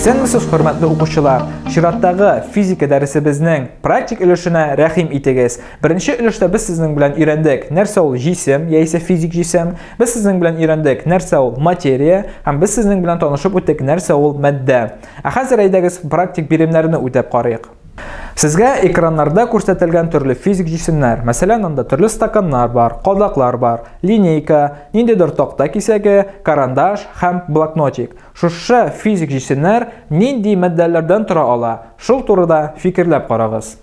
Исәнмесез, хөрмәтле укучылар! Чираттагы физика дәресебезнең практик өлешенә рәхим итегез. Беренче өлештә без сезнең белән өйрәндек, нәрсә ул җисем яисә физик җисем. Без сезнең белән өйрәндек, нәрсә ул материя, һәм без сезнең белән танышып үттек, нәрсә ул матдә. Ә хәзер әйдәгез практик биремнәрне үтәп карыйк. Сезгә экраннарда күрсәтелгән төрле физик җисемнәр, мәсәлән, анда төрле стаканнар бар, кадаклар бар, линейка, ниндидер такта кисәге, карандаш һәм блокнотик. Шушы физик җисемнәр нинди матдәләрдән тора ала? Шул турыда фикерләп карагыз.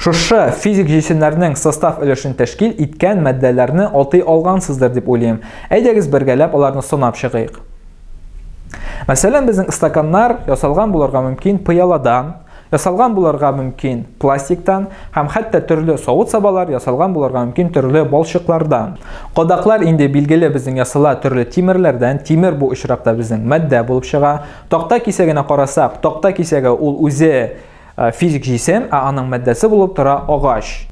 Шушы физик җисемнәрнең состав өлешен тәшкил иткән матдәләрне атый алгансыздыр дип уйлыйм. Әйдәгез бергәләп аларны санап чыгыйк. Мәсәлән, безнең стаканнар ясалган булырга мөмкин пыяладан, ясалган булырга мөмкин пластиктан һәм хәтта төрле савыт-сабалар ясалган булырга мөмкин төрле балчыклардан. Кадаклар инде билгеле безнең ясала төрле тимерләрдән. Тимер бу очракта безнең матдә булып чыга. Такта кисәгенә карасак, такта кисәге ул үзе физик җисем, ә аның матдәсе булып тора агач.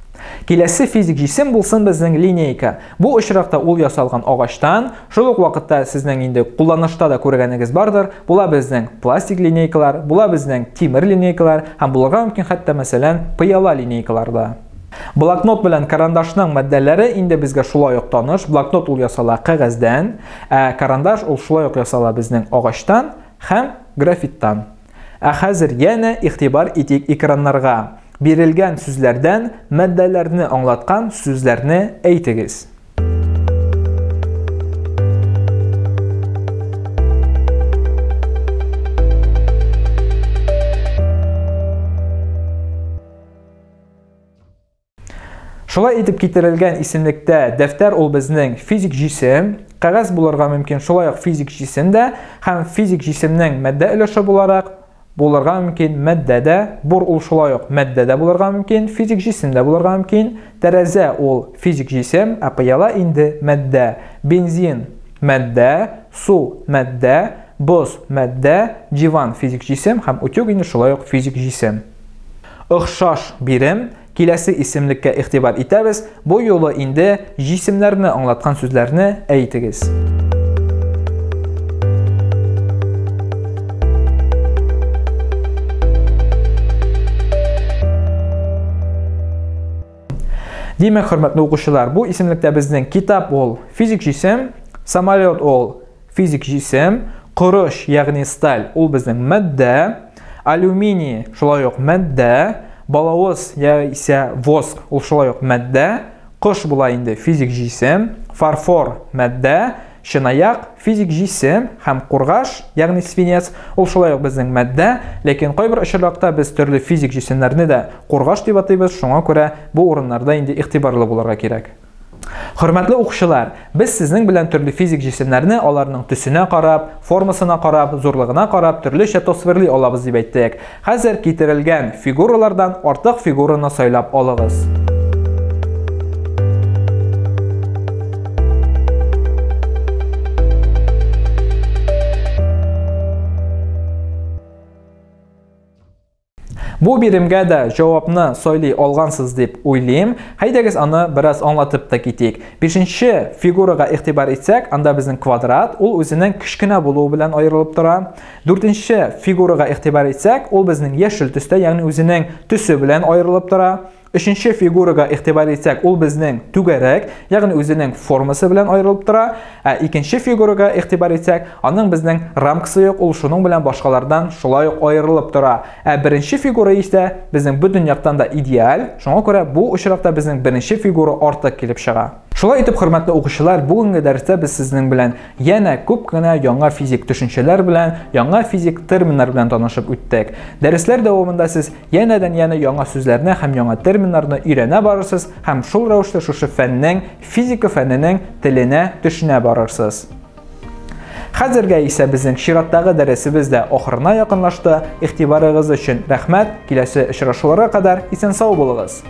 Киләсе физик җисем булсын безнең линейка. Бу очракта ул ясалган агачтан, шул ук вакытта сезнең инде кулланышта да күргәнегез бардыр, була безнең пластик линейкалар, була безнең тимер линейкалар һәм булырга мөмкин хәтта, мәсәлән, пыяла линейкалар да. Блокнот белән карандашның матдәләре инде безгә шулай ук таныш. Блокнот ул ясала кәгазьдән, ә карандаш ул шулай ук ясала безнең агачтан һәм графиттан. Ә хәзер янә игътибар итик экраннарга. Бирелгән сүзләрдән матдәләрне аңлаткан сүзләрне әйтегез. Шулай итеп китерелгән исемлектә дәфтәр ул безнең физик җисем, кәгазь булырга мөмкин, шулай ук физик җисем дә һәм физик җисемнең матдә өлеше буларак булырга мөмкин матдә дә, бур ул шулай ук матдә дә булырга мөмкин, физик җисем дә булырга мөмкин, тәрәзә ул физик җисем, ә пыяла инде матдә, бензин матдә, су матдә, боз матдә, диван физик җисем һәм утюг инде шулай ук физик җисем. Охшаш бирем. Киләсе исемлеккә игътибар итәбез. Бу юлы инде җисемнәрне аңлаткан сүзләрне әйтегез. Димәк, хөрмәтле укучылар, бу исемлектә безнең китап ул физик җисем, самолет ул физик җисем, корыч, ягъни сталь, ул безнең матдә, алюминий шулай ук матдә, балавыз яисә воск ул шулай ук матдә, кош була инде физик җисем, фарфор матдә, чынаяк физик җисем һәм кургаш, ягъни свинец, ул шулай ук безнең матдә, ләкин кайбер очракта без төрле физик җисемнәрне дә кургаш дип атыйбыз, шуңа күрә бу урыннарда инде игътибарлы булырга кирәк. Хөрмәтле укучылар, без сезнең белән төрле физик җисемнәрне аларның төсенә карап, формасына карап, зурлыгына карап төрлечә тасвирлый алабыз дип әйттек. Хәзер китерелгән фигуралардан артык фигураны сайлап алыгыз. Бу биремгә дә җавапны сайлый алгансыз дип уйлыйм. Әйдәгез аны бераз аңлатып та китик. Бишенче фигурага игътибар итсәк, анда безнең квадрат, ул үзенең кечкенә булуы белән аерылып тора. Дүртенче фигурага игътибар итсәк, ул безнең яшел төстә, ягъни үзенең төсе белән аерылып тора. Өченче фигурага игътибар итсәк, ул безнең түгәрәк, ягъни үзенең формасы белән аерылып тора. Ә икенче фигурага игътибар итсәк, аның безнең рамкасы юк, ул шуның белән башкалардан шулай ук аерылып тора. Ә беренче фигура исә безнең бөтен яктан да идеаль, шуңа күрә бу очракта безнең беренче фигура артык килеп чыга. Шулай итеп, хөрмәтле укучылар, бүгенге дәрестә без сезнең белән янә күп кенә яңа физик төшенчәләр белән, яңа физик терминнар белән танышып үттек. Дәресләр дәвамында сез янәдән-янә яңа сүзләрне һәм яңа терминнарны өйрәнә барырсыз һәм шул рәвешле шушы фәннең, физика фәненең теленә төшенә барырсыз. Хәзергә исә безнең чираттагы дәресебез дә ахырына якынлашты. Игътибарыгыз өчен рәхмәт. Киләсе очрашуларга кадәр исән-сау булыгыз.